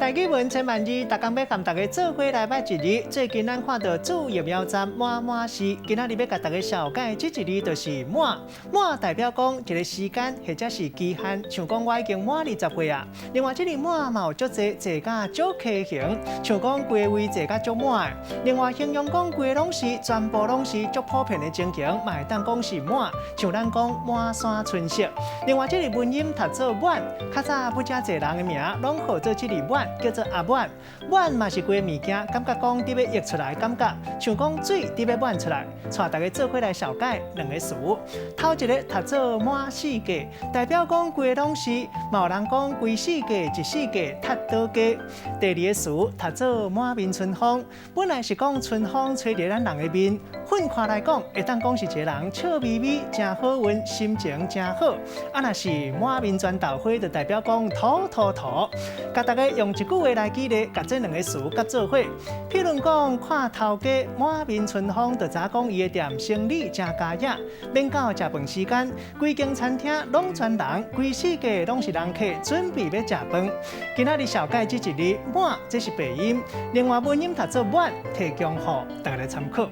台語文千萬字，逐工欲共大家做伙來捌一字。最近咱看著注疫苗站滿滿是，今仔日欲共大家紹介這一字就是滿。滿代表講一个時間或者是期限，像講我已經滿20歲啊。另外，這个滿嘛有足濟坐甲足畸形，像講規个位坐甲足滿的。另外，形容講規个攏是全部攏是足普遍的情形，嘛會當講是滿，像咱講滿山春色。另外，這个文音讀做滿，較早不遮濟人的名攏號做這个滿，叫做阿滿。滿嘛是規个物件，感覺講佇欲溢出來，感覺像講水佇欲滿出來。帶大家做伙來紹介兩个詞。頭一个讀做滿世界，代表講規个攏是，嘛有人講規世界、一世界、踢倒街。第二个詞讀做滿面春風，本來是講春風吹佇咱人的面，反看來講，會當講是一个人笑眯眯，誠好運，心情誠好。啊，若是滿面磚豆花，就代表講塗塗塗。共大家用一句話來舉例，共這兩个詞佮做伙。譬如講，看頭家滿面春風，就知影講伊的店生理誠佳也，免到食飯時間，規間餐廳攏全人，規世界攏是人客，準備欲食飯。今仔日紹介這一字滿，這是白音，另外文音讀做滿，提供予大家來參考。